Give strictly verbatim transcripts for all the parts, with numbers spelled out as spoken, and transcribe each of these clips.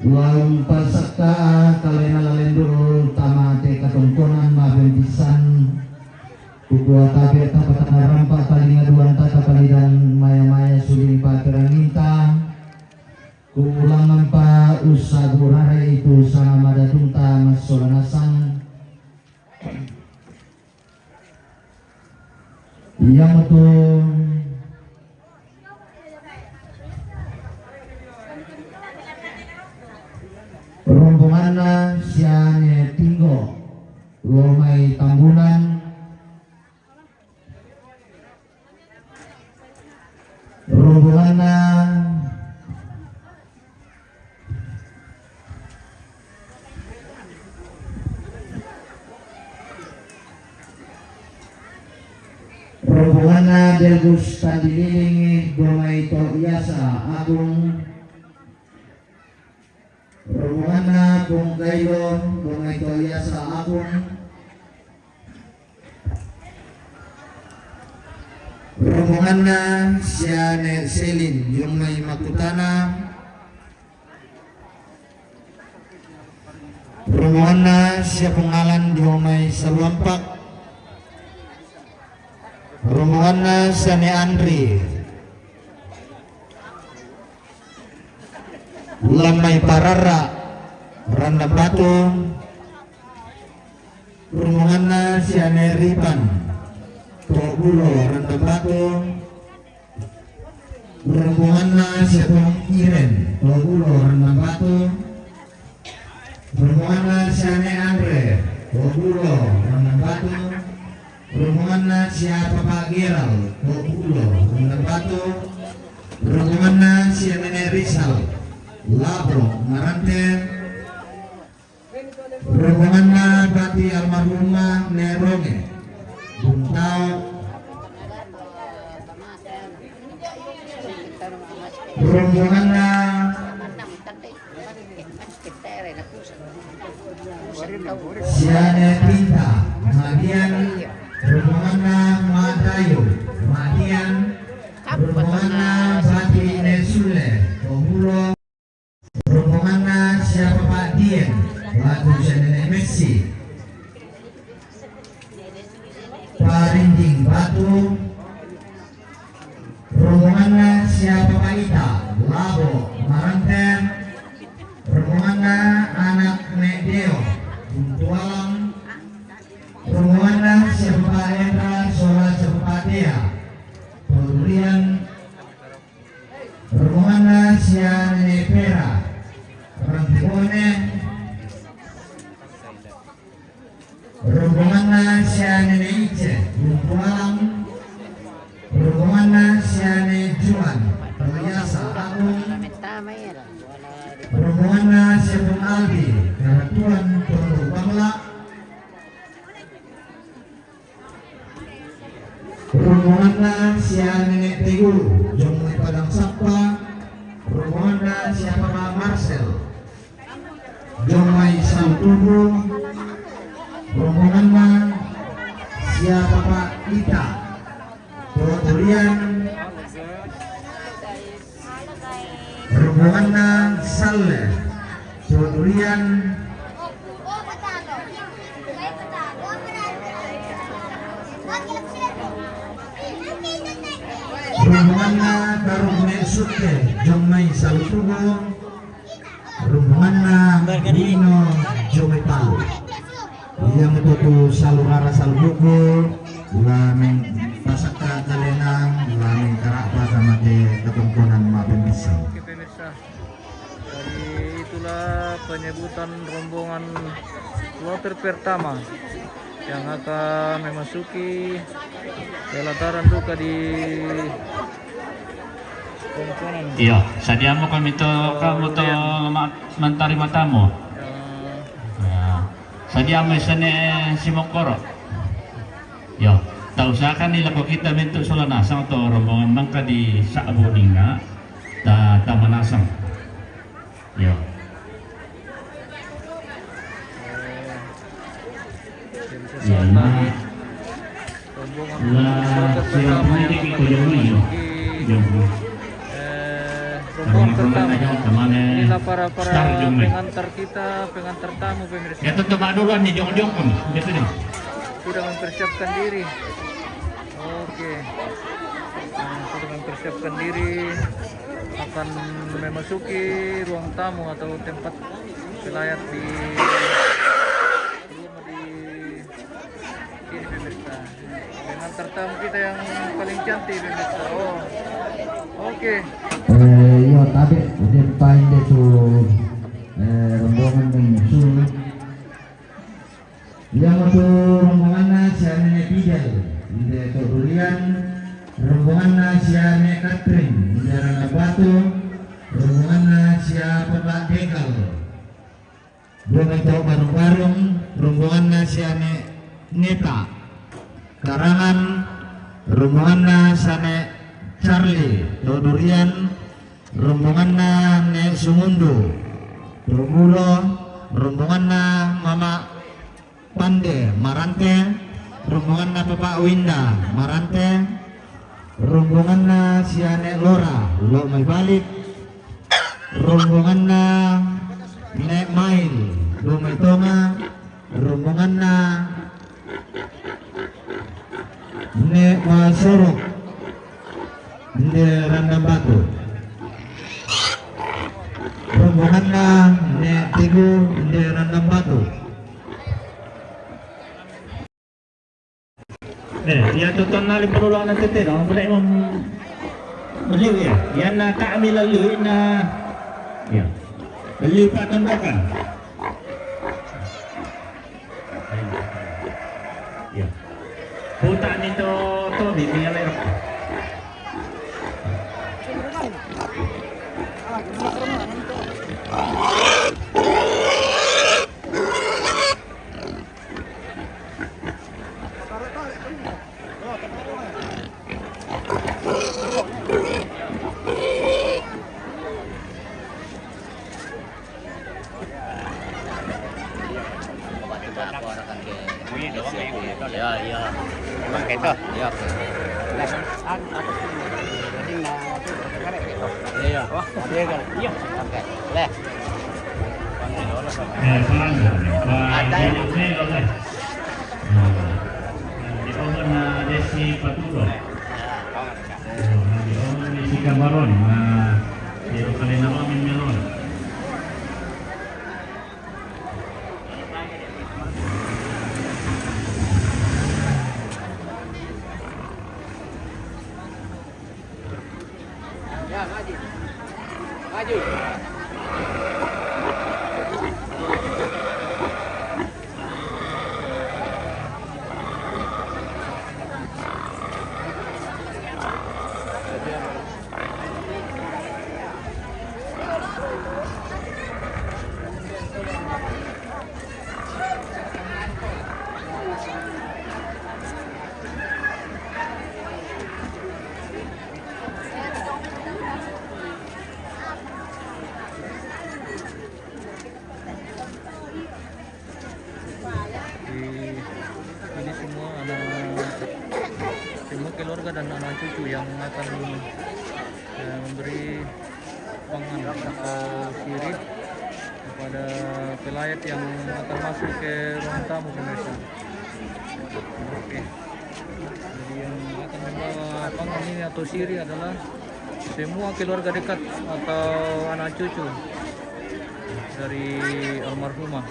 Laung pasakka kalena lalendu tama te katongkonan mabempisan. Kukua tabe tapatana rampa talinga duanta tapalidan maya-maya suling pakeranginta. Kuulangan pa usabu rare itu sama madatunta massola nasang. Iyamutu rombonganna siane Tinggo, lo mai Tambunan, rombonganna Rombonganna Delgus Tandililing, domai to Iasa Agung. Rombonganna Pung Kailo, domai to Iasa Agung. Rombonganna siane Selin, domai Makutana. Rombonganna sia Pung Alan, domai Saluampak. Rombonganna siane Andri, lammai Pararra, Randang Batu. Rombonganna siane Ripan, to Bulo, Randang Batu. Rombonganna sia Pung Iren, to Bulo, Randang Batu. Rombonganna siane Andre, to Bulo, Randang Batu. Rombonganna sia Papa Geral, to Bulo, Randang Batu. Rombonganna sia Nene Rizal, Labo, Marante. Rombonganna bati almarhumah Neronge, Buntao. Rombonganna siane Pinta, Madian. Rombonganna Matayo, Madian. Rombonganna bati Ne Sule, to Bulo. Rombonganna sia Papa Dien, Batu sia Nene Messi, Parinding Batu. Rombonganna sia Papa Ita, Labo, Marante. Rombonganna anak Ne Deo, Buntualang. Rombonganna sia Papa Endra sola sia Papa Dea, to Durian. Rombonganna sia Nene Pera, Rantebone. Rombonganna sia Nene Ice, Buntualang. Rombonganna siane Juan, to Iasa Agung. Rombonganna sia Pung Aldi, Karatuan, Pondok Bangla. Rombonganna sia Nene Tegulu, jong mai Padang Sappa. Rombonganna sia Papa Marcel, jong mai Salutubu. Rombonganna sia Papa Ita, to Durian. Rombonganna Salle, to Durian. Rombonganna Karung Ne Sutte, jong mai Salutubu. Rombonganna Rino, jong mai Palu. Iyamutu tu salu rara salu buku, la meng pasakka kalena, la meng karapa sama te katongkonan mabembisa. Oke, pemirsa. Jadi itulah penyebutan rombongan kloter pertama yang akan memasuki pelataran duka di Kongkonan. Iyo, sadiamo kami to, kamu to ma-, mantarima tamu. Ya. Ya. Sadiamo isane simokoro. Iyo, tausahakan ni lako kita bentuk sola nasang to rombongan mangka di Sa'bu Ninga, ta, ta manasang. Iyo. Iyo, nah. Rombongan la, kloter pertama yang akan memasuki, iyo, iyo, eh, Rombongan pertama. Inilah para, para pengantar kita, pengantar tamu, pemirsa. Ya, tetap duluan nih, jong-jong pun. Gitu nih. Sudah mempersiapkan diri. Oke. Nah, sudah mempersiapkan diri akan memasuki ruang tamu atau tempat pelayat di Ini pemirsa, dengan tamu kita yang paling cantik, pemirsa. Oh, oke. Eh, iyo, tabe, udi paling dia tu, eh, rombongan menyusul. Iya, tu rombonganna siane'na Fidel, inde to Durian, rombonganna siane Katrin, inde Randang Batu, rombonganna sia Papa Dekal. Dua mentok barung-barung, rombonganna siane Neta. Karangan, rombonganna siane Charlie to Durian, rombonganna ne Sumundu to Mulo, rombonganna Mama Pande Marante, rombonganna Papa Winda Marante, rombonganna siane Lora lo mai balik, rombonganna ne Mail lo mai tonga, rombonganna ne Masorok inde Randang Batu, rombonganna ne Tigu inde Randang Batu. Eh, iya, tutup nali perlu lawan tete dong. Boleh imam beli ya. Iya, na kami lalu na. Iya. Beli patundukan. Iya. Putar ni tu, tu di ni, ya. Ya, ya. Emang gitu? Ya, oke. Nah, aku jadi nah, aku sekarang gitu. Iya. Oh, ada kan? Iya. Oke. Leh. Eh, Pak, Pak, ada. Ini, ini, oke. Nah, di Oman, eh, Desi Paturo. Oh, nah, di Oman, Desi Kabaron. Nah, di Okalina Omin Melon. Ya, maju. Maju. Di, ini semua anak, semua keluarga dan anak cucu yang akan, eh, memberi pangan atau sirih kepada pelayat yang akan masuk ke ruang tamu, pemirsa. Oke. Jadi, yang akan membawa pangan ini atau sirih adalah semua keluarga dekat atau anak cucu dari almarhumah.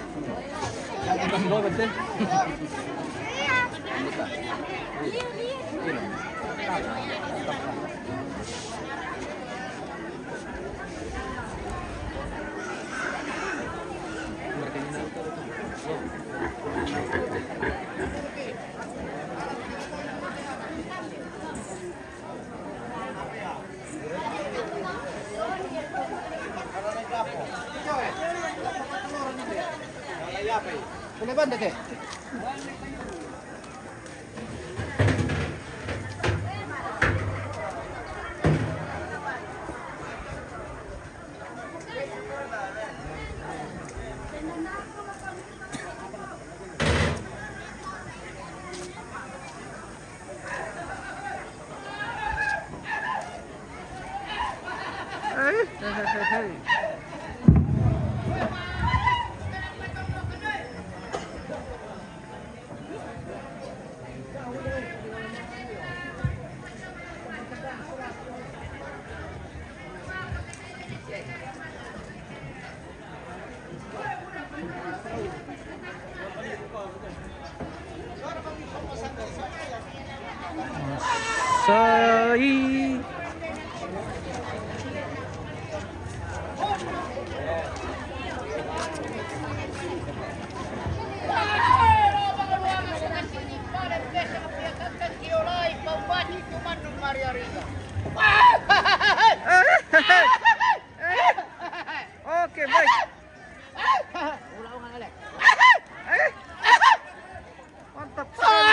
Mantap sekali.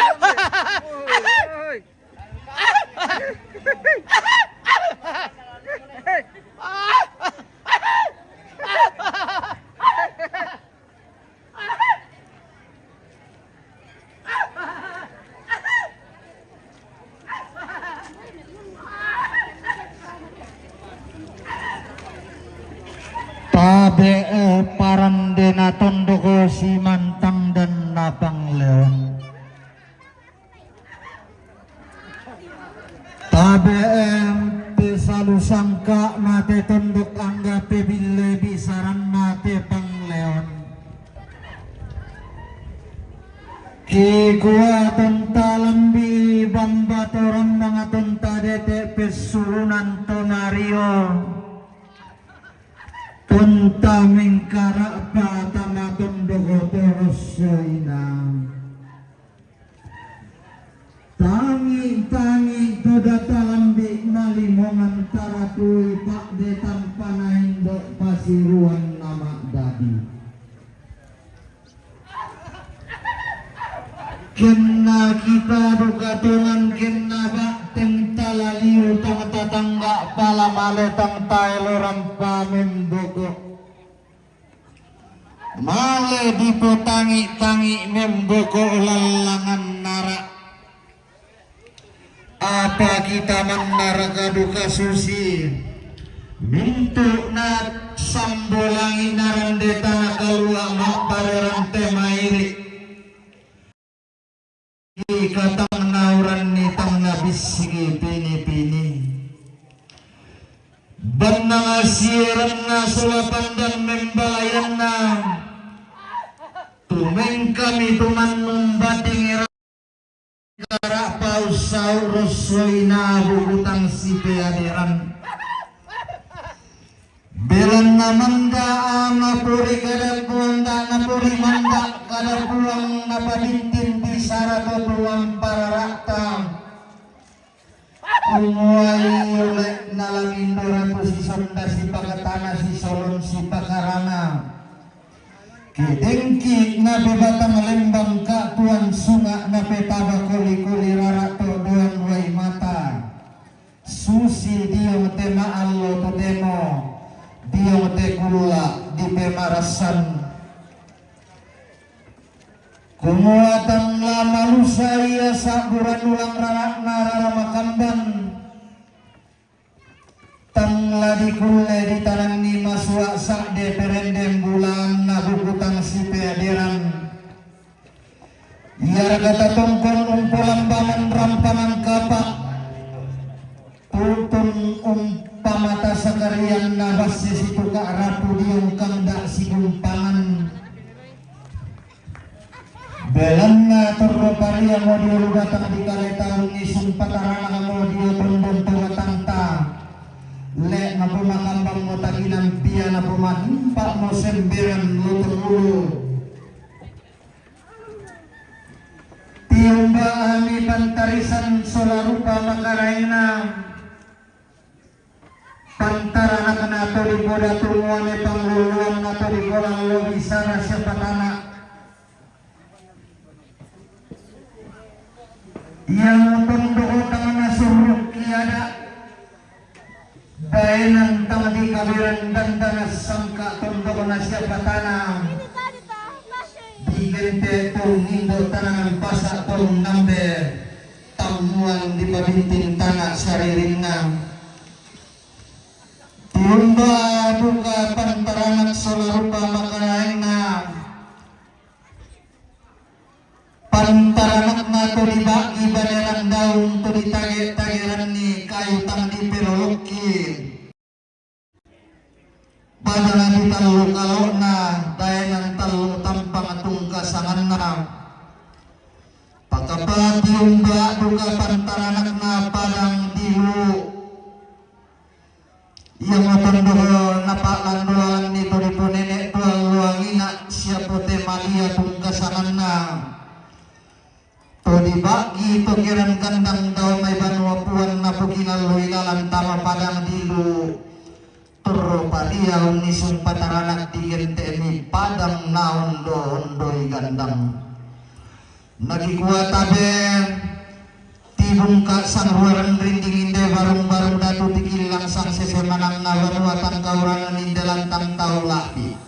Oi, oi. Tabe' parandena tondoko simantang dan napangleon. Tabe' pesalu sangka' mate tondok angga pebille bisaranna te pangleon. Kikua tonta lambi' bamba torang mangatonta dete' pessurunan to mario. Tonta mengkara'pa tama tondoko torossoina. Tangi'-tangi' to data lambi' malimongan taratui pa'de tampana indo' pasiruan nama'dadi. Kenna kita duka tongan kenna ba'teng talaliu tang tatangga' pala male tang taeloran pamemboko. Male dipotangi'-tangi' memboko lallangan nara'. Apa kita mannaraka duka susi mintu' na sambolangi narandeta nakalua' ma'barerante mairi'. Ikatang nauranni tang nabissiki pini-pini. Bannang asieranna sola pandan membalayanna. Tumengkami tumannung bating era kara'pa ussau' rossoina bukutang sipeaderan. Belanna manda' ama puri kada Puang, da' napuri manda' kada Puang, napabintin bisara to Puang parara'ta. Kumuai ole' nalamindo ratu sisonda sipakatana sisolon sipakarana. Kedengki napebatang lembang ka'tuan sunga' napetaba koli-koli rara' to doan wai mata. Susi diong te ma'allo totemo, diong te kulla' dipemarassan. Kumua tang la malusa ia sa'bu rannulang rara'na rara makamban, tang la dikulle ditananni masua' sa'de perendeng bulaanna bukutang sipeaderan. Iaraga tatongkon umpolambangan rampangan kapa', tutun umpamata sakarianna basse situka' rapu diong kanda' sigumpangan. Belanna torro pariamo dio lubatang di kale taunni sumpataranamo dio tondon to batanta. Le' napomakambangmo takinan pia napomanimpa'mo semberan lotong ulu. Tiumba ami pantarisan sola rupa makaraina, pantaranakna to dipoda tumuane pangluluanna to dipolallo bisara siapatana. Ia mutondoko tang nasurrukki ada'. Baenan tang dikaberan dandanas sangka' tondokna siapatana. Digente' tong indo' tanangan pasa' tong nambe tammuan dipabintin tana' saririnna. Tiumba duka pantaranak sola rupa makaraenna. Pantaranakna to diba'gi baneran daun to ditage-tageranni kayu tang dipelolokki. Pada nabi tallu kalo'na daenan tallu tampang tungkasanganna. Pakapati umba duka pantaranakna padang dilu. Iamoto ndo napa'lando lalanni to diponene' to alloangina sia pote malia tungkasanganna. To diba'gi to keran gandang dao mai banua Puang napokinalloi lalan tama padang dilu. Torro pariaon ni sumpataranak di gentemi padang naon do ondoi gandang. Nagikua tabe tibungka sang ruaren rinding inde barung-barung datu tikilang sang sese manang na banua tangkauran ninde lantang tau lapi.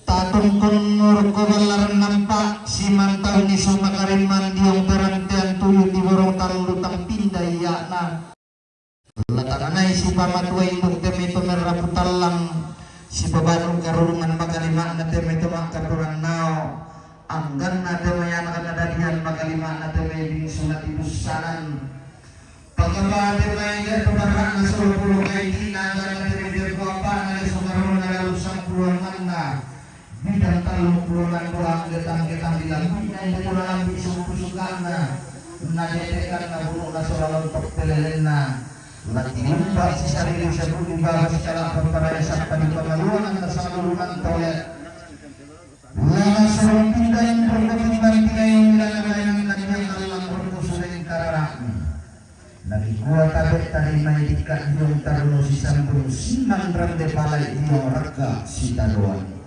Tatungkon murko ballaren nampak simantau ni sumakariman diong perantean tuyu di borong tarulutang pinda iakna. Latanganai sipamatua induk teme to merrapu tallang, sipabanu karurungan makalimakna teme to mangkaturang nao, angganna teme anak nadadian makalimakna teme bingsu na tibussanan. Pagaba teme iga to barrakna solo pulo kaidina angganna teme teko apana leso karona lalu sampuluan manna. Bidang tallung pulo nandua anggetang-getang di lambina inde pula lambi sumpu sukana. Nadedekan na burukna sola lontok pelelenna. Lagi umpak sisarili sabudi bagas kalapa paraya sappa di pangaluangan na salurunan tole. Lana sorong pindain rokko timbang tinai milana bayangan na diang allang rokko suleng kararakmi. Nagikua tabe tadi mai dikka diong taruno sisambung siman rande palai diong rakka sitadoan.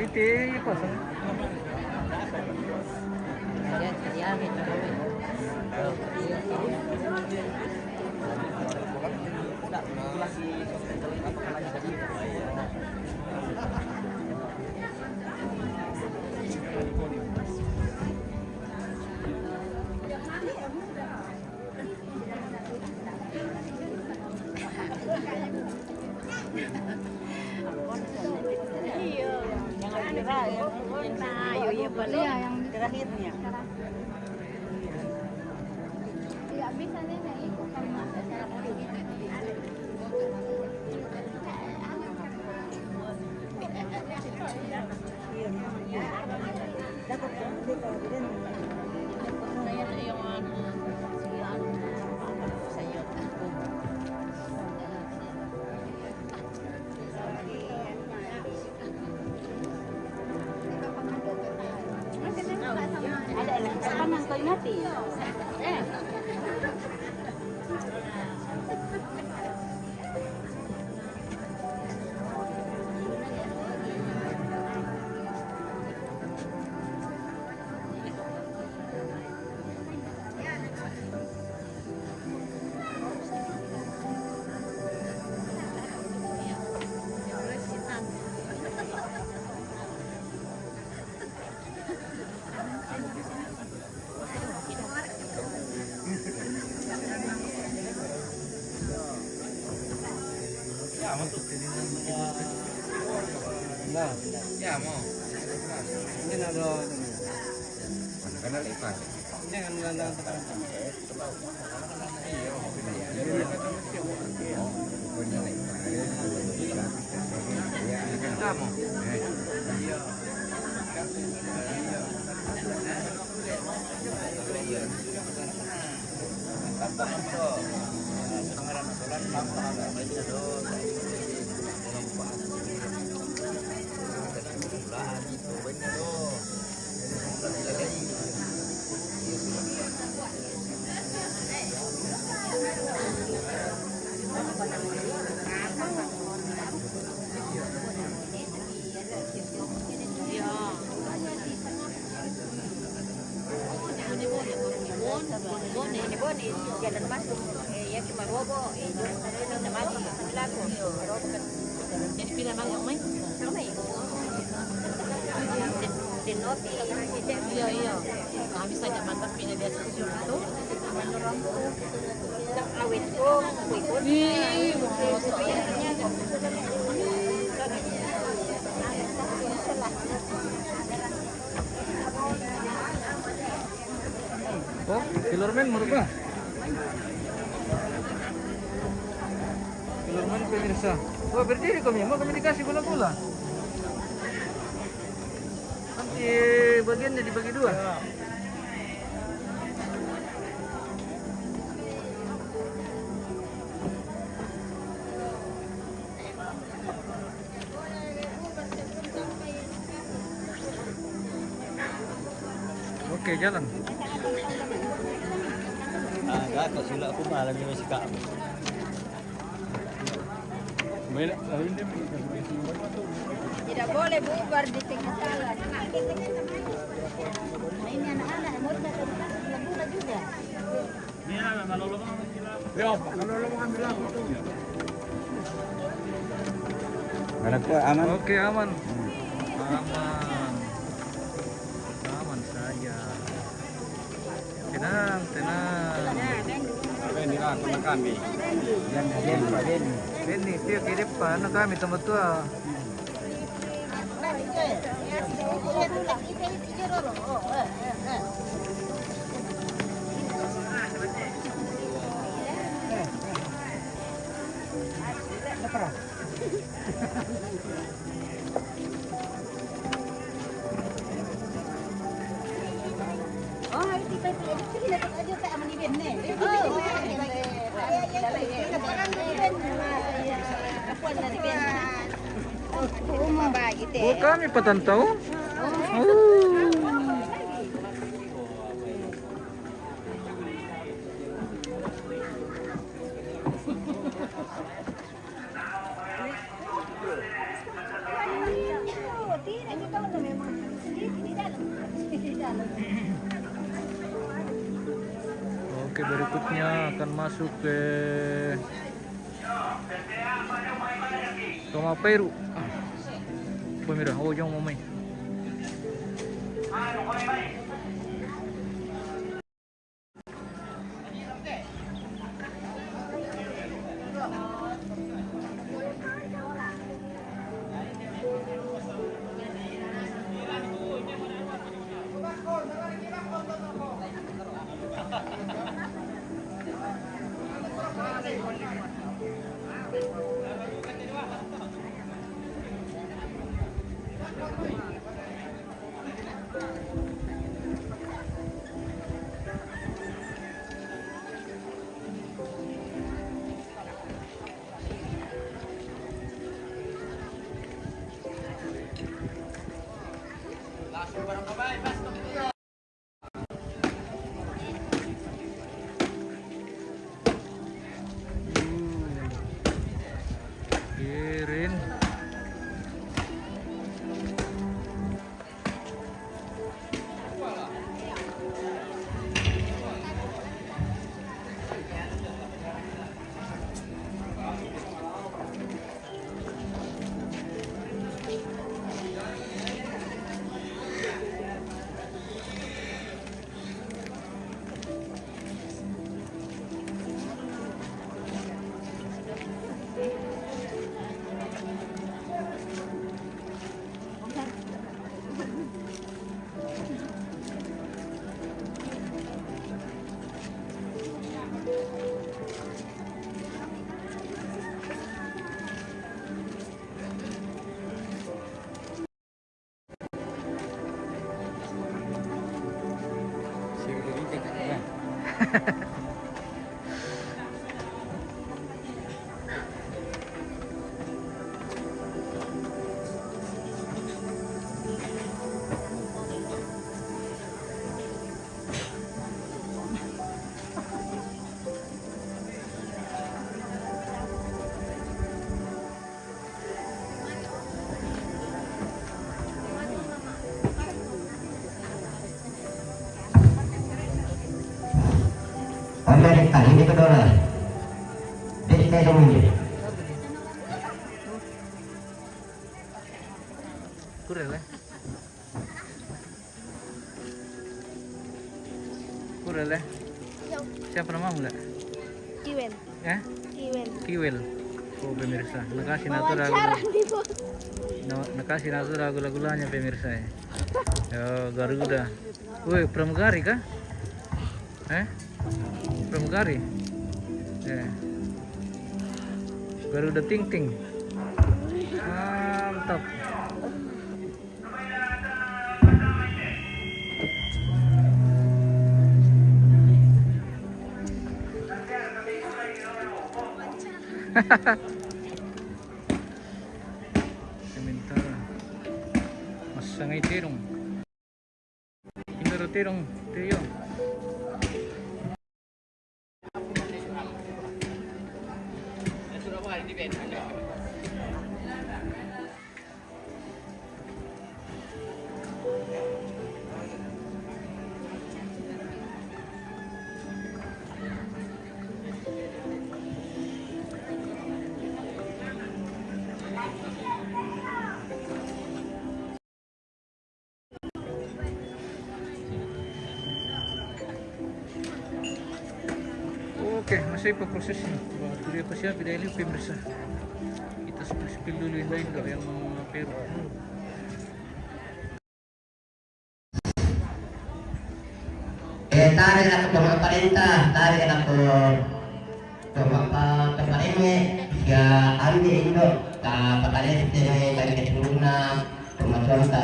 Iti, ipasang. Iya, yang terakhirnya. Iya, bisa nih, ikut sama. Ada anak sekarang kau inati. Eh. Ya, mau. Ini ada. Karena lepas. Ini kan ada. Bone, bone, jalan masuk. Eh, ya cuma robo, eh, kita masuk, kita laku. Robo kan. Jadi pila bang yang main? Sama ya? Di, di nopi, iya, iya. Kami saja mantap pina biasa itu. Awet ko, kuwi ko. Ih, oh, Kilormen, merupa. Kilormen, pemirsa. Wah, berdiri kami, mau kami dikasih bola-bola. Nanti bagiannya dibagi dua. Oke, jalan. Ah, enggak, kok silap aku malah ni masih kak. Tidak boleh bubar di tengah jalan. Nah, ini anak-anak, mau datang juga. Mana kuat, aman? Oke, aman. Aman. Aman saja. Tenang, tenang. Ini lah, teman kami. Jen, Jen, Pak Jen. Ini, dia kirim, Pak, anak kami, teman tua. Oh, kami patantau. Oh. Oke, berikutnya akan masuk ke Toma Peru. Ah, pemirsa, oh, jauh mau main. Kirin. Amerika, ini kedua. Dek saya dulu. Kurang lah. Kurang lah. Siapa namamu lah? Kiwel. Eh? Kiwel. Kiwel. Oh, pemirsa, nakasi natu ragu. Wawancara nih, Bos. Na-, nakasi natu ragu-ragulanya, pemirsa, ya. Yo, Garuda. Woi, pramugari kah? Eh? Pramugari? Eh. Garuda Ting Ting. Mantap. Sementara. Masangai terung. Indoro terung, teo. Oke, masih pa prosesnya. Waktu dia pasti habis dari pemirsa. Kita spill-spill dulu yang lain, kalau yang mau Peru. Eh, tare na ko toma parenta, tare na ko toma pa-, toma pareme, ya ande indo, ta pataleste ne, dari keturuna, toma tonta.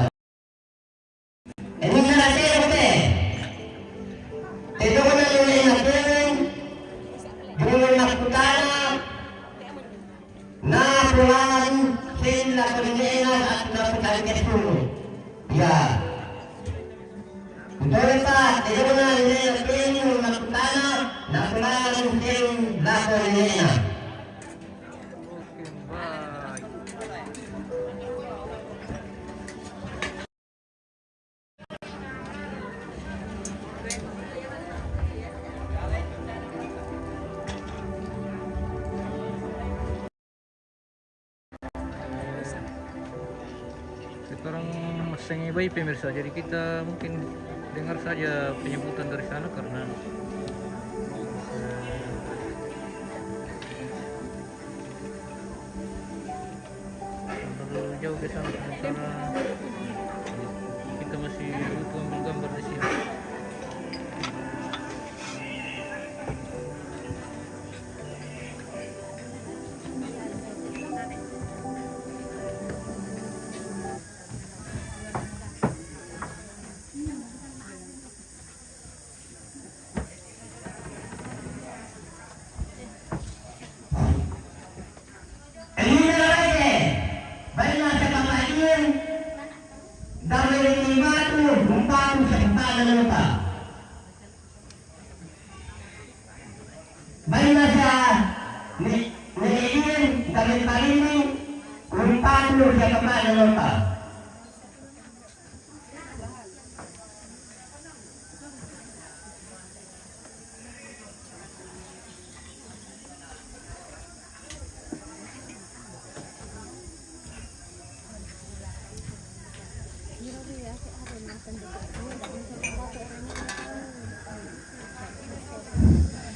Ini na sero te. Te dogana nene'na pun, dulu na kutana, na pulang sila ko nene'na, na kutana ke suru. Ya. Betul, Pak. Te dogana nene'na pun, na kutana, na pulang sila ko nene'na. Orang Masengi Bai, pemirsa. Jadi kita mungkin dengar saja penyebutan dari sana karena, eh, terlalu jauh ke sana, sementara kita masih butuh ambil gambar di sini. Baina sa pamain, damai ni matu, umpatu sa pamana lota. Baina sa ni, ni idin, damai parini, umpatu sa pamana lota.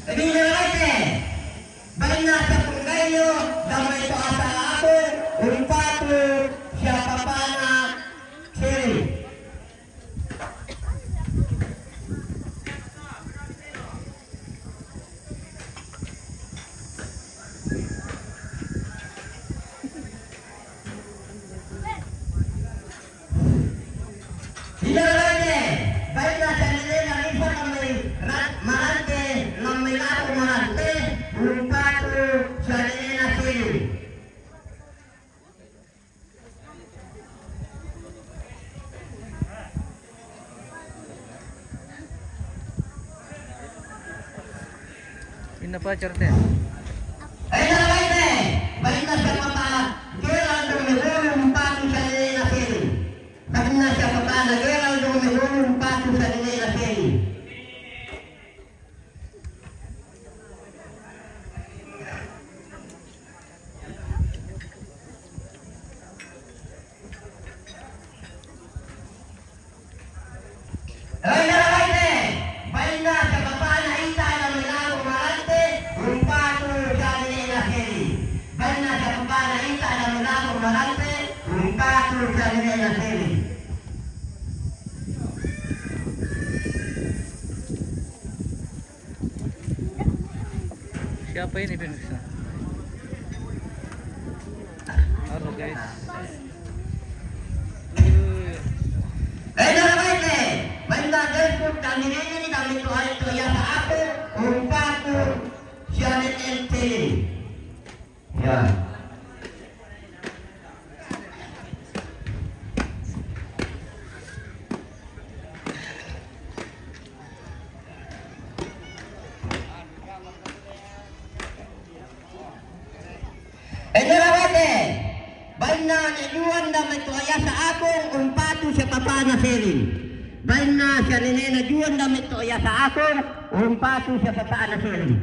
Jadi, baina sa punggayo, damai to asa ako, umpatu sa pamana siri. Ina lagi, baina sa nenena Ripa damai Marante, damai lako Marante, umpatu sa nenena siri. Ina pacar te. Ina lagi, baina sa papa Geraldo Meholo, umpatu sa nenena siri. Baina sa papa Geraldo Meholo, umpatu sa nenena siri. Baina sa papa Ita damai lako Marante, umpatu sa nenena siri. Baina sa papa Ita damai lako Marante, umpatu sa nenena siri. Siapa ini, pemirsa? Halo, guys. Eh, ina lagi, baina sa papa Geraldo Meholo, umpatu sa nenena siri. Ya. Ina lagi, baina ni Juan damai to Ayasa Akong, umpatu sa papa na siri. Baina sa nenena Juan damai to Ayasa Akong, umpatu sa papa na siri.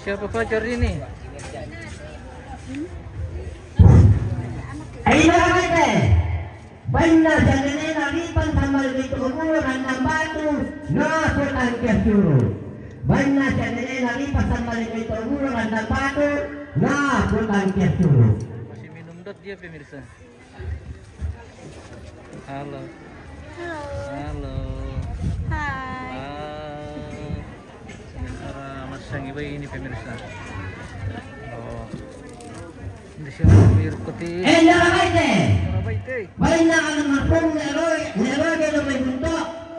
Siapa pacar ini? Ayo, Baina sa nenena Ripa damai Mito Oburo Randan Batu, na Kota Angkia Sulu. Baina sa nenena Ripa damai Mito Oburo Randan Batu, na Kota Angkia Sulu. Masih minum dot dia, pemirsa. Halo. Halo. Halo. Hai. Hai. Sementara Masengi Bai ini, pemirsa. Oh. Di sini, biar peti. Eh, ina lagi, Baina almarhum Leroy, Leroy Geno Majunto,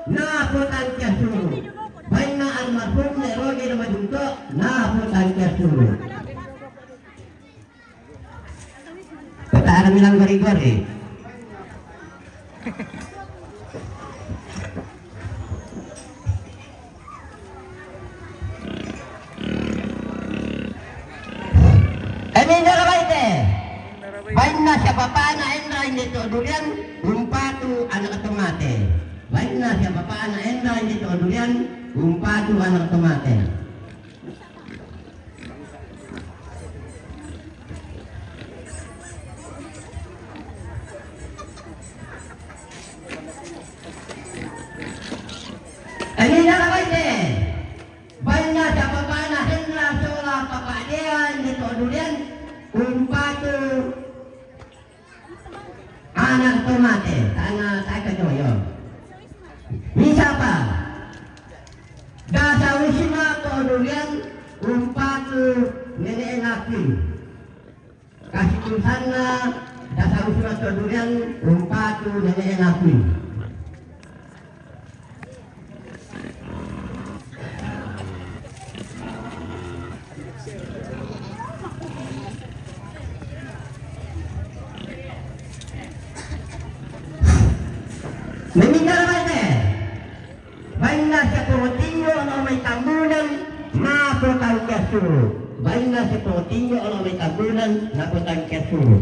na Kota Angkia Sulu. Baina almarhum Leroy Geno Majunto, na Kota Angkia Sulu. Kota Aramilang Gori-Gori. Ini dara baite. Bainna sia bapana Endra inde to Durian, umpatu anak to mate. Bainna sia bapana Endra inde to Durian, umpatu anak to mate. Ini dara baite. Bainna sia bapana Hendra sola papa Dea inde to Durian, umpatu anak to mate, tana tae ka joyo. Misapa? Dasa usina to Durian, umpatu nene'na Kuin. Kasitusanna dasa usina to Durian, umpatu nene'na Kuin. Mimita baite. Bainna sia Pongo Tinggo lao mai Tambunan, napotangke suru. Bainna sia Pongo Tinggo lao mai Tambunan, napotangke suru.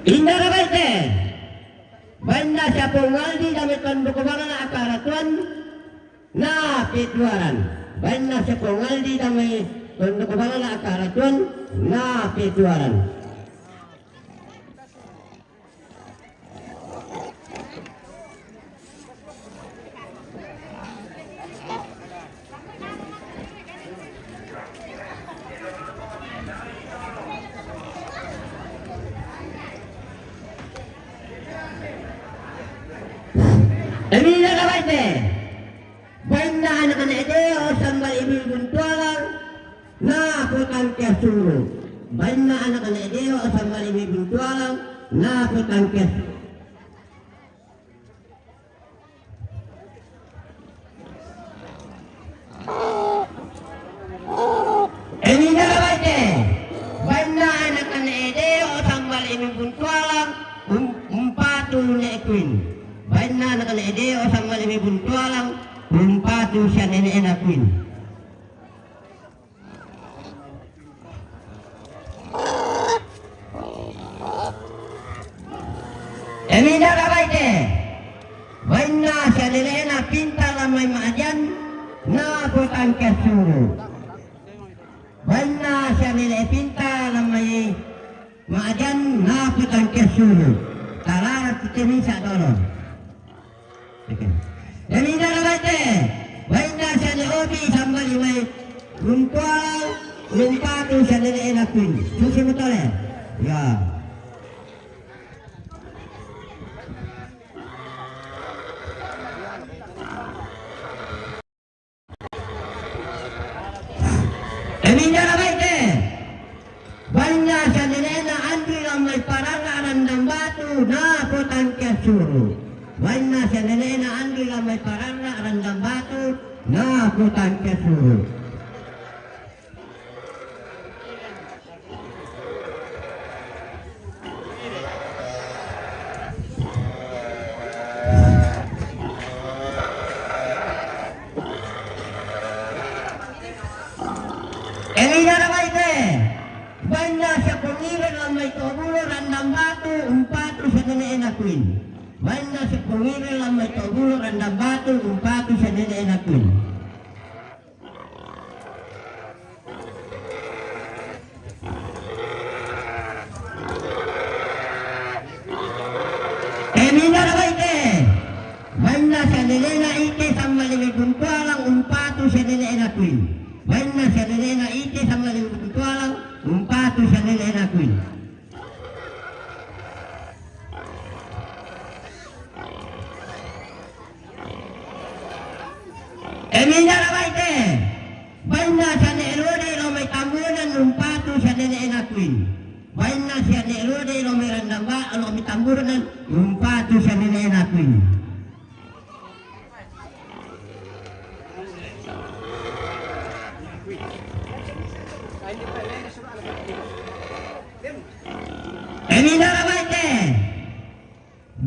Indara baite. Bainna sia Pongo Aldi dame tondok bangana akara tuan, na petuaran. Bainna sia Pongo Aldi dame tondok bangana akara tuan, na petuaran. Emina na baite. Bainna anak-anak Deo sambal ibu buntualang, na potangke suru. Bainna anak-anak Deo sambal ibu buntualang, na potangke suru. Emina na baite. Bainna anak-anak Deo sambal ibu buntualang, um, umpatu ne'e Kuin. Bainna anak-anak Deo sambal ibu buntualang, umpatu sia nene'na Kuin. Emina na baite. Bainna sia nene'na Pinta lao mai Ma'ajan, na potangke suru. Bainna sia nene Pinta lao mai Ma'ajan, na potangke suru. Talara tite misa dolo. Oke. Emina na baite. Bainna sia ne Obi sambal ibu mai buntualang, umpatu sia nene'na Kuin. Susi mutole. Ya. Emina na baite. Bainna sia nene'na Andri lao mai Parana Randang Batu, na potangke suru. Bainna sia nene'na Andri lao mai Parana Randang Batu, na potangke suru. Emina na baite. Bainna sia Pongiring lao mai Tobulu Randang Batu, umpatu sia nene'na Kuin. Bainna sia Pongiring lao mai Tobulu Randang Batu, umpatu sia nene'na Kuin. Emina na baite. Bainna sia nene'na Ite sambal ibu buntualang, umpatu sia nene'na Kuin. Bainna sia nene'na Ite sambal ibu buntualang, umpatu sia nene'na Kuin. Emina na baite. Bainna sia ne Rode lao mai Tambunan, umpatu sia nene'na Kuin. Bainna sia ne Rode lao mai Randang Ba-, lao mai Tambunan, umpatu sia nene'na Kuin. Emina na baite.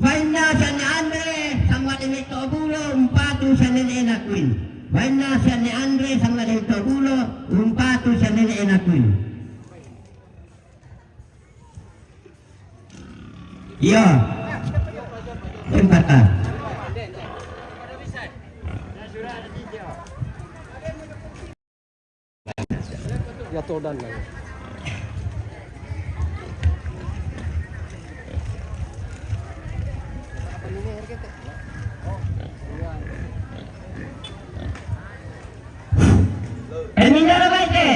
Bainna sia ne Metto Bulo, umpatu sian nene'na Kuin. Bainna sian Ne Andre Sangladen Tobulo, umpatu sian nene'na Kuin. Iya. Jempaka. Ya, todan lah. Emina na baite.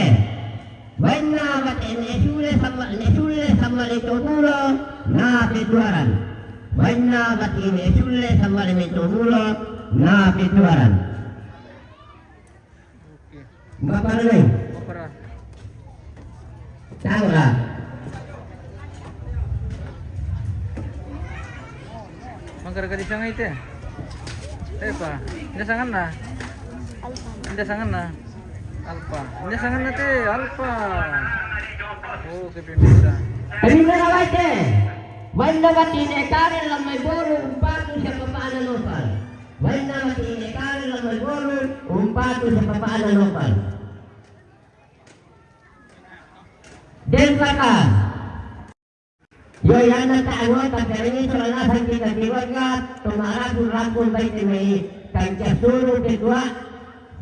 Bainna mate Ne Sule Samma, Ne Sule Samma Leto Bulo, na petuaran. Bainna mate Ne Sule Samma Leto Bulo, na petuaran. Bapak Rene. Tangga. Mangkara ka disanga ite? Epa, inda sanganna? Inda sanganna? Alpa. Inda sanganna te, Alpa. Oh, ke pemirsa. Terima kasih. Bainna mate Ne Kare Lamai Bolu, umpatu sian bapakna Nopal. Bainna mate Ne Kare Lamai Bolu, umpatu sian bapakna Nopal. Dempaka. Yo, ianna ta anggota P R I, sola nasang kita keluarga, toma rampung-rampung baite mai, tancap suru ketua,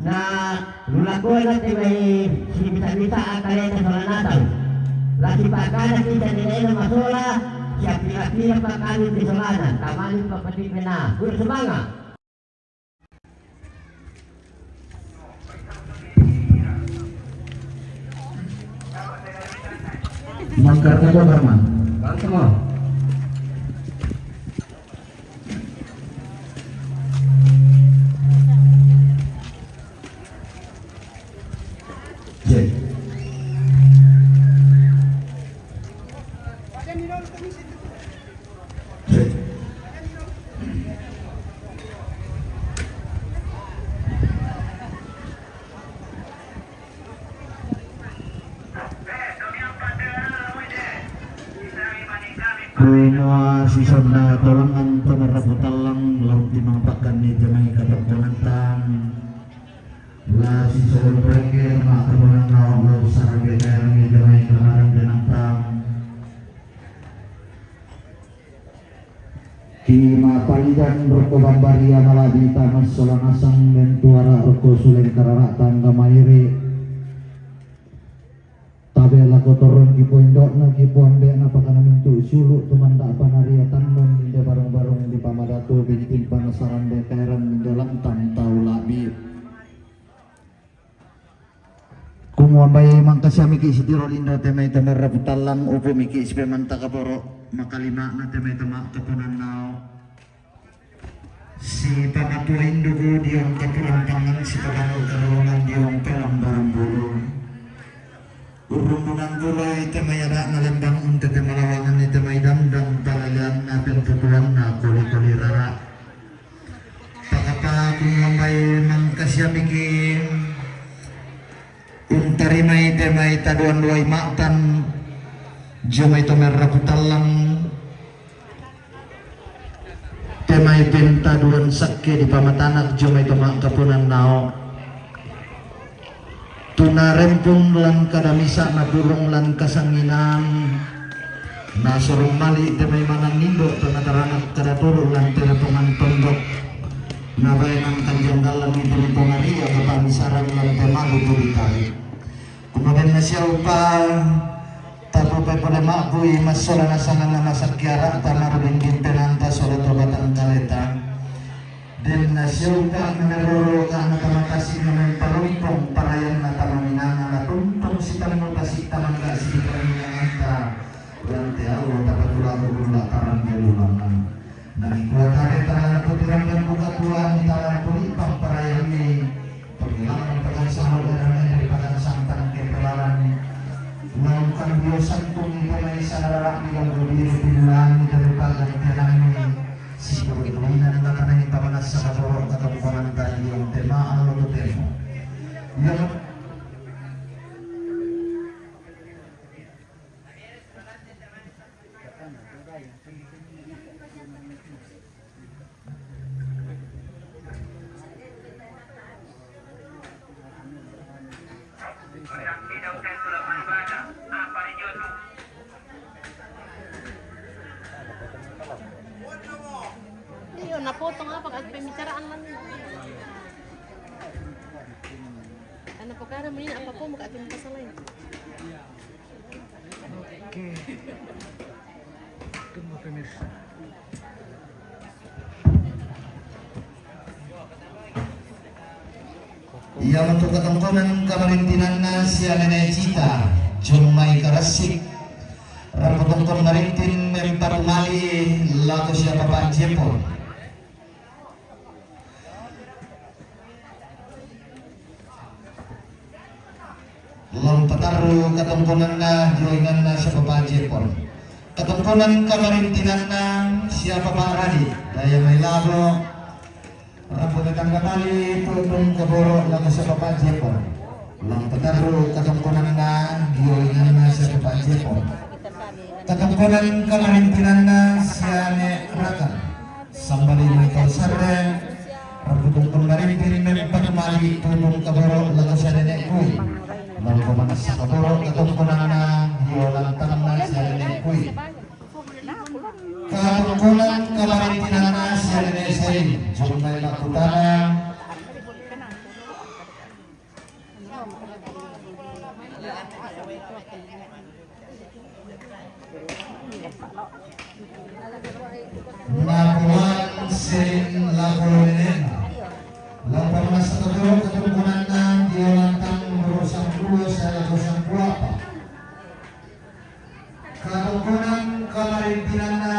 na rulakoena te mai, sibisa-bisa akaleta sola nasang. La sipakada kita nene'na masola, siap-siap pakanu te solana, tamani papatik mena. Guru semangat. Mangkar ka Jabarman. Langsung mau. Cek. Kumua sisonda tolangan to marrapu tallang laut di mangapakkan ni jamai katamponantang. La sisolu perengge ma kaponanna laut sarang bekaeran ni jamai kamaran benantang. Ki ma palidan rokko bambaria maladi tamassola nasang mentuara rokko suleng karara tangga mairi. Tabe lako torong ki poindokna ki poambekna pakana mintu siulu tumanda panaria tannun inde barung-barung di pamadatu bintin panasaran de kaeran inde lantang tau labi. Kumua mbai mangkasiamiki sitiro lindo te mai tamarrapu tallang upu miki sipemanta kaboro makalimakna te mai tama kaponannao. Sipamatua induku diong kapurampangan sipabanu karolongan diong pelambaran bulu. Urrumbunan gulai te mai adakna lembang unte te malawangan ni te mai dandang palaleanna pemputuanna koli-koli rara. Pakapa kumua mbai mangkasiamiki untarimai te mai taduan duai matan jomai tomerrapu tallang. Te mai pentaduan sakke di pamatanak jomai to mangkapunan nao. Tuna rempung lan kada misa na burung lan kasanginan. Na sorong mali te mai manang indo tuna taranak kada turu lan tere pemantondok. Na bae nang kanjanggalan itu ni pongaria kapamisaran lan te malu tu ditari. Kemudian nasiaupa tapupe pole ma'bui massola nasanganna masakkiara tamaru dinding penanta solo to batang kaleta. Den nasiaupa memeroro kana tamatasi memempalompong parayanna tamaminanga na tuntong sitammu tasi tamangga sidipaminanganta. Rante Allah tapatulaku gula tarang melumangan. Nani kuatare tarana putiran dan buka tuan di tangan pulipang parayanni. Penghilangan pegang sahur dan dari pegang santang ke pelarani. Melakukan biosan tumi pemain sadara yang berdiri di langit dari pagang tenani. Si pemimpin dan kata nani pamanasa kaborok kata bukan tadi yang tema Allah tu temo. Yang Iyo, napotong apa kat pembicaraan man. Ano po kaya mo yun? Apa po, makating pa sa line? Oke. Tunggu pemirsa. Iya, untuk katongkonan kamarintinanna sia Nene Cita, Jummai Karasik, rampo tongkon marintin mempa tumali lako sia Papa Jepon. Lao patarru katongkonanna dio inganna sia Papa Jepon. Katongkonan kamarintinanna sia Papa Radi, daya mai labo, rampo metangga mali tutung kaboro lako sia Papa Jepon. Lao patarru katongkonanna dio inganna sia Papa Jepon. Katongkonan kamarintinanna sia Ne Rakan. Sambali mai tau sarre, rampo tongkon marintin mempa tumali tutung kaboro lako sia Nene Kui. Lao pamanassa kaboro katongkonanna dio lantangna sia Nene Kui. Katongkonan kamarintinanna sia Nene Salim, Jummai Makutana. Napuan sen lako nenena. Lao pamanassa kaboro katongkonanna dio lantang nomoro sampulo sia lako sampulo appa. Katongkonan kamarintinanna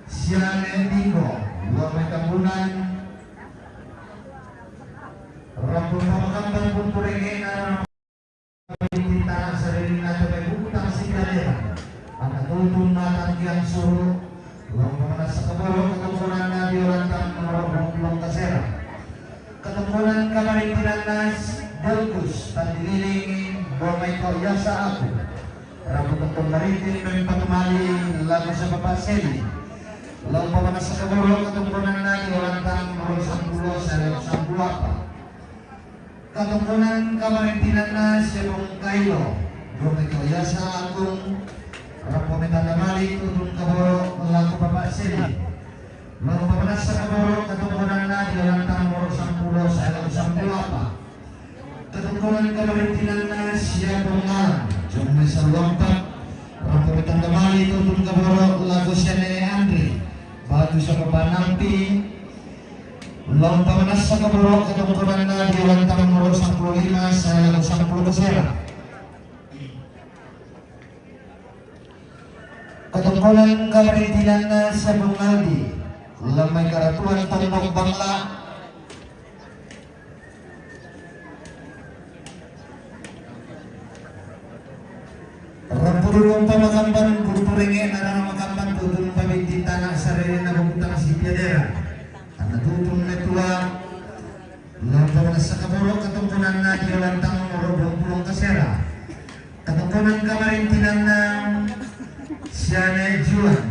sia Ne Diko, lao mai Tambunan. Rampo pamakamban buntu rengena, rampo tana sarinna to mai Butang Sikalera. Ana tutun matang yang suru, lao pamanassa kaboro katongkonanna dio lantang nomoro duappulo kasera. Katongkonan kamarintinanna Delkus Tandililing, lao mai to Yasa Aku. Rampo tongkon marintin mempa tumali lako sia Papa Seli. Lao pamanassa kaboro katongkonanna dio lantang nomoro sampulo sia lako sampulo appa. Katongkonan kamarintinanna sia Bongkailo, lao mai to Yasa Agung. Rampo metangga mali tutung kaboro lako Papa Seli. Lao pamanassa kaboro katongkonanna dio lantang nomoro sampulo sia lako sampulo appa. Katongkonan kamarintinanna sia Bongalang, Jummai Saluampa. Rampo metangga mali tutung kaboro lako sia Nene Andri, batu sia Papa Nampi. Lao pamanassa kaboro katongkonanna dio lantang nomoro sampulo lima sia lako sampulo kasera. Katongkonan kamarintinanna sia Bongaldi, lao mai Karatuan Tondok Bangla. Rampo dulu pamakamban buntu rengena, rara makamban tutun pabinti tana sarerena Butang Sipiadera. Ana tutun metua. Lao pamanassa kaboro katongkonanna dio lantang nomoro duappulo kasera. Katongkonan kamarintinanna sia Ne Juan,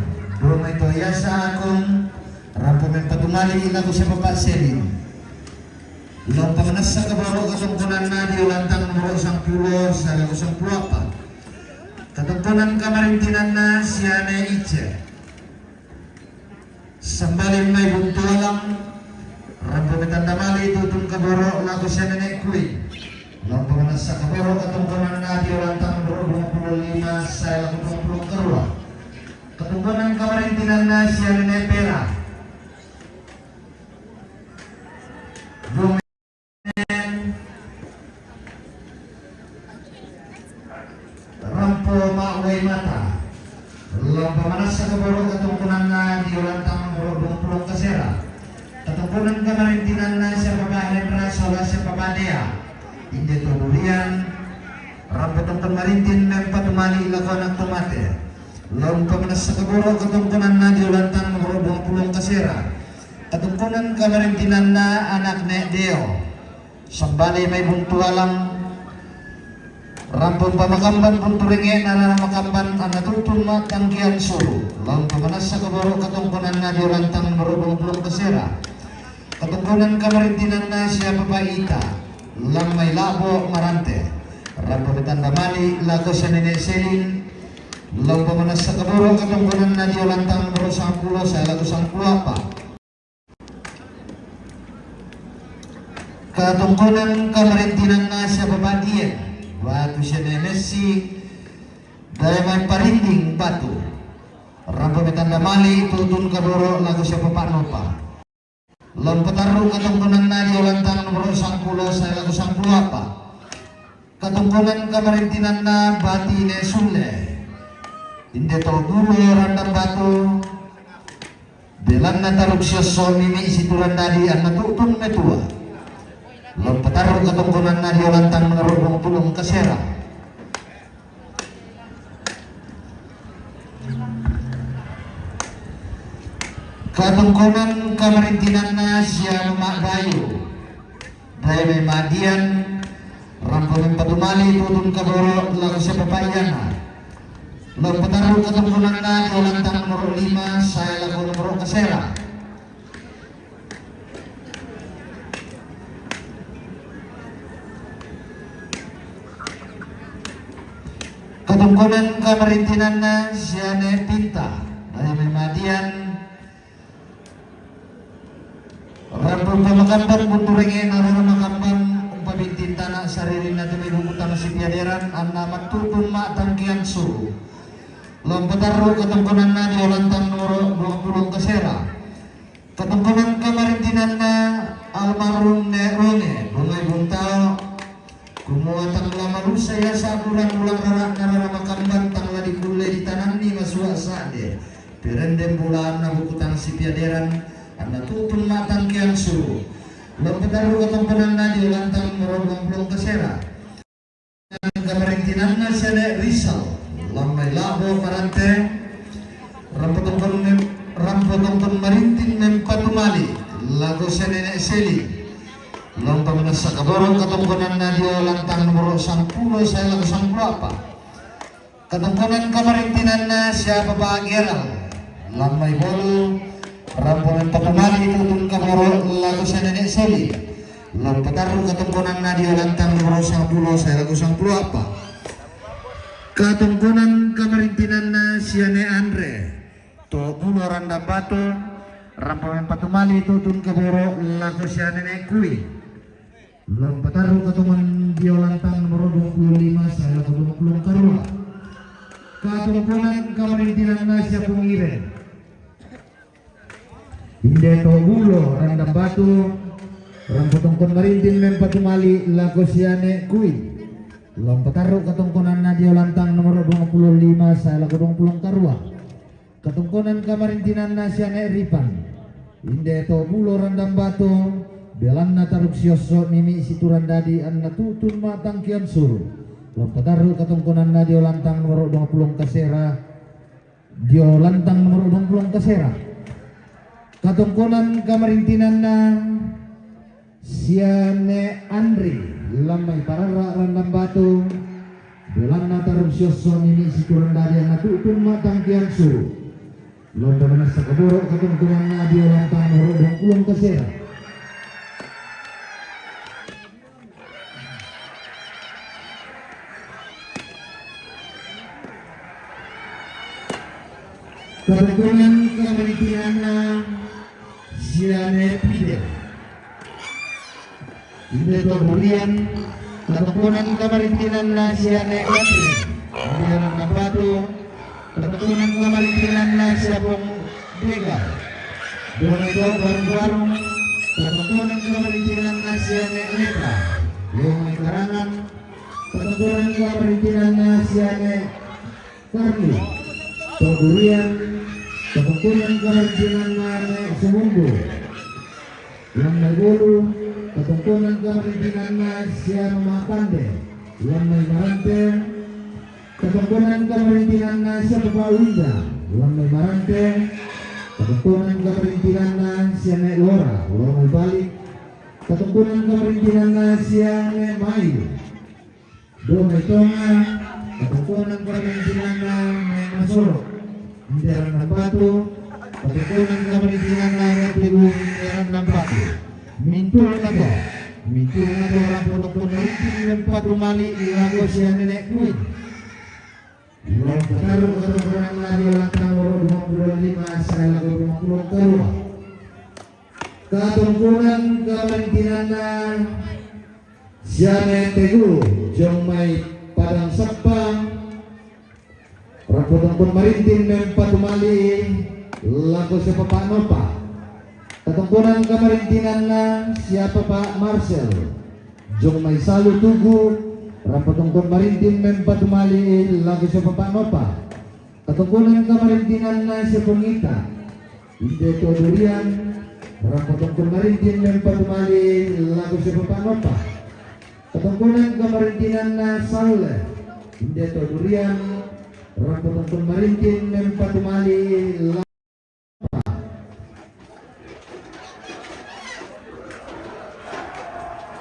lao mai to Yasa Agung. Rampo mempa tumali lako sia Papa Seli. Lao pamanassa kaboro katongkonanna dio lantang nomoro sampulo sia lako sampulo appa. Katongkonan kamarintinanna sia Ne Ice. Sambali mai Buntualang, rampo metangga mali tutun kaboro lako sia Nene Kui. Lao pamanassa kaboro katongkonanna dio lantang nomoro duappulo lima sia lako duappulo karua. Katongkonan kamarintinanna sia Nene Pera. Rampo ma'wai mata. Lao pamanassa kaboro katongkonanna dio lantang nomoro duappulo kasera. Katongkonan kamarintinanna sia Papa Hendra sola sia Papa Dea. Inde to durian. Rampo tongkon marintin mempa tumali lako anak to mate. Lao pamanassa kaboro katongkonanna dio lantang nomoro duappulo kasera. Katongkonan kamarintinanna anak Ne Deo. Sambali mai Buntualang. Rampo pamakamban buntu rengena, rara makamban ana tutun matang kian suru. Lao pamanassa kaboro katongkonanna dio lantang nomoro duappulo kasera. Katongkonan kamarintinanna sia Papa Ita, lao mai Labo Marante. Rampa mitanda mali' lako sia nene' Selin. Lompa manassa kaboro' katongkonanna dio lantang nomoro' sangpulo sae lako sangpulo appa'. Katongkonan kamarintinanna sia Papa' Dien, batu sia nene' Messi, dae mai parinding batu. Rampa mitanda mali' tutun kaboro' lako sia Papa' Nopa. Lompa tarru' katongkonanna dio lantang nomoro' sangpulo sae lako sangpulo appa'. Katongkonan kamarintinanna Batine Sulle. Inde to bulo randang batu. Belanna taruk siosso' mimi' siturang dadi anna tu'tun metua. Lompa tarru' katongkonanna dio lantang nomoro' duangpulo kasera. Katongkonan kamarintinanna sia Mama' Bayu, dae mai Madian, rampa mempatu mali' tutun kaboro' lako sia Papa' Iana. Lompa tarru' katongkonanna dio lantang nomoro' lima sae lako nomoro' kasera. Katongkonan kamarintinanna sia Ne' Pinta, dae mai Madian. Rampa umpamakambang buntu rengnge' na rara makambang umpabinting tana' saririnna tu mai buku tana sipiaderan anna mattu'tun ma' tangkean suru. Lompa tarru' katongkonanna dio lantang nomoro' duangpulo kasera. Katongkonan kamarintinanna almarhum Ne' Ronge, Bongai Buntao, kumua tang la malusa ia sa'bu rang ulang rara'na rara makambang tang la dikulle ditananni masua' sa'de, perendeng bulaanna buku tang sipiaderan, anna tu'tun ma' tangkean suru. Lompa tarru' katongkonanna dio lantang nomoro' duangpulo kasera. Kamarintinanna sia Ne' Rizal, lan mai La'bo Marante, rampo tongkon mem-, rampo tongkon marinting mempatu mali' lako sia Nene' Seli. Lompa manassa kaboro' katongkonanna dio lantang nomoro' sangpulo sae lako sangpulo appa'. Katongkonan kamarintinanna sia Papa' Geral, lan mai Bolu, rampo mempatu mali' tutun kaboro' lako sia Nene' Seli. Lompa tarru' katongkonanna dio lantang nomoro' sangpulo sae lako sangpulo appa'. Katongkonan kamarintinanna sia Ne' Andre, to bulo randang batu, rampo mempatu mali' tutun kaboro' lako sia Nene' Kui. Lompa tarru' katongkonan dio lantang nomoro' duangpulo lima sae lako duangpulo karua. Katongkonan kamarintinanna sia Pung Iren. Inde to bulo randang batu, rampo tongkon marinting mempatu mali' lako sia Ne' Kui. Lompa tarru' katongkonanna dio lantang nomoro' duangpulo lima sae lako duangpulo karua. Katongkonan kamarintinanna sia Ne' Ripan. Inde to bulo randang batu, belanna taruk siosso' mimi' siturang dadi anna tu'tun ma' tangkean suru. Lompa tarru' katongkonanna dio lantang nomoro' duangpulo kasera. Dio lantang nomoro' duangpulo kasera. Katongkonan kamarintinanna sia Ne' Andri, lan mai Pararra' randang batu, belanna taruk siosso' mimi' siturang dadi anna tu'tun ma' tangkean suru. Lompa manassa kaboro' katongkonanna dio lantang nomoro' duangpulo kasera. Katongkonan kamarintinanna sia Ne' Pide. Inde to durian, katongkonan kamarintinanna sia Ne' Katrin. Inde randang batu, katongkonan kamarintinanna sia Pung Dega. Dua mai to barung-barung, katongkonan kamarintinanna sia Ne' Leta. Dua mai Karangan, katongkonan kamarintinanna sia Ne' Karli. To durian, katongkonan kamarintinanna Ne' Sumumbu. Lan mai Bolu, katongkonan kamarintinanna sia Mama' Pande. Lan mai Marante, katongkonan kamarintinanna sia Papa' Winda. Lan mai Marante, katongkonan kamarintinanna sia Ne' Lora. Lora mai Bali, katongkonan kamarintinanna sia Ne' Mai. Dua mai Tonga, katongkonan kamarintinanna Ne' Masoro. Inde randang batu, katongkonan kamarintinanna Ne' Plibu, inde randang batu. Mintu' na to. Mintu na to, Rampotong Pun Marintin mempat tumali lako sia Nenek Kuin. Lawan pataru katongkonanna di ulang tahun dua puluh lima sae lako dua puluh dua. Katongkonan kamarintinanna sia Nenek Teguh, jong mai Padang Sampang. Rampotong Pun Marintin mempat tumali lako sia Papa Nopa. Katongkonan kamarintinanna sia Papa Marcel, jong mai Salu Tugu. Rampotong Pun Marintin mempat tumali lako sia Papa Nopa. Katongkonan kamarintinanna sia Pungita, inde to Durian. Rampotong Pun Marintin mempat tumali lako sia Papa Nopa. Katongkonan kamarintinanna Salle, inde to Durian. Rampotong Pun Marintin mempat tumali lako.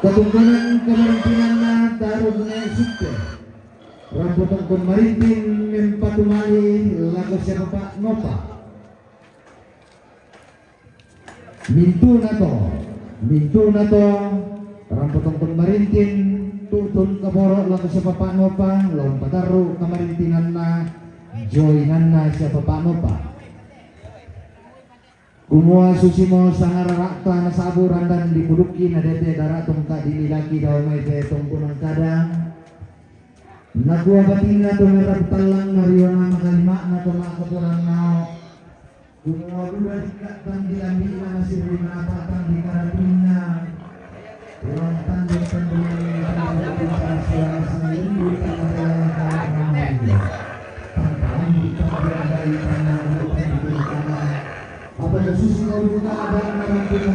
Katongkonan kamarintinanna Tarung Nenek Suppe. Rampotong Pun Marintin mempat tumali lako sia Papa Nopa. Mintu na to, mintu na to, Rampotong Pun Marintin tutun kaboro lako sia Papa Nopa, lawan pataru kamarintinanna joinanna sia Papa Nopa. Kumua susi mo sanga rara'ta nasabu randan dipudukki, nadete dara tongka dililaki dao mai te tongkonan kada. Nakua batinna to merap tallang, mariona makalima'na to ma'kotorang nao. Kumua buda dikka tang dilambi'na, masirri manapa tang dikaratinna. Ulang tanduk-tanduk. Apa susi kau buka ada, nanti kau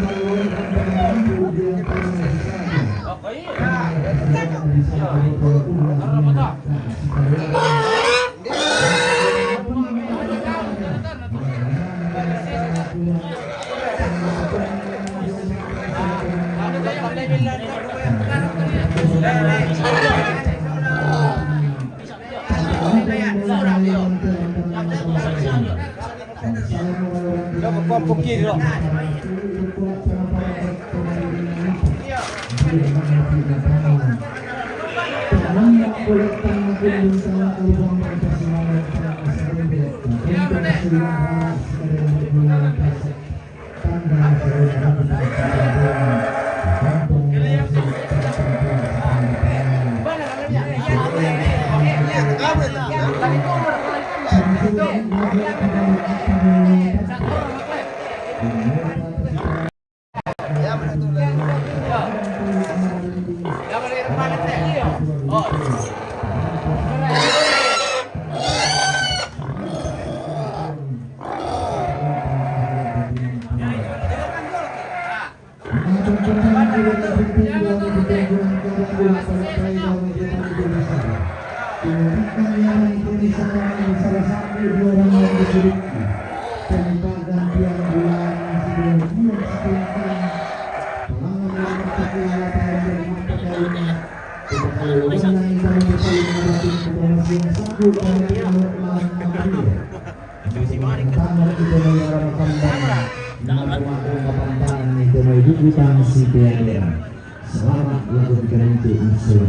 Selamat lako kita itu.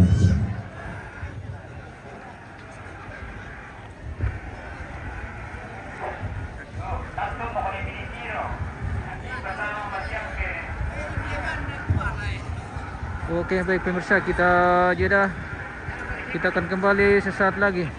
Oke, baik pemirsa, kita jeda. Kita akan kembali sesaat lagi.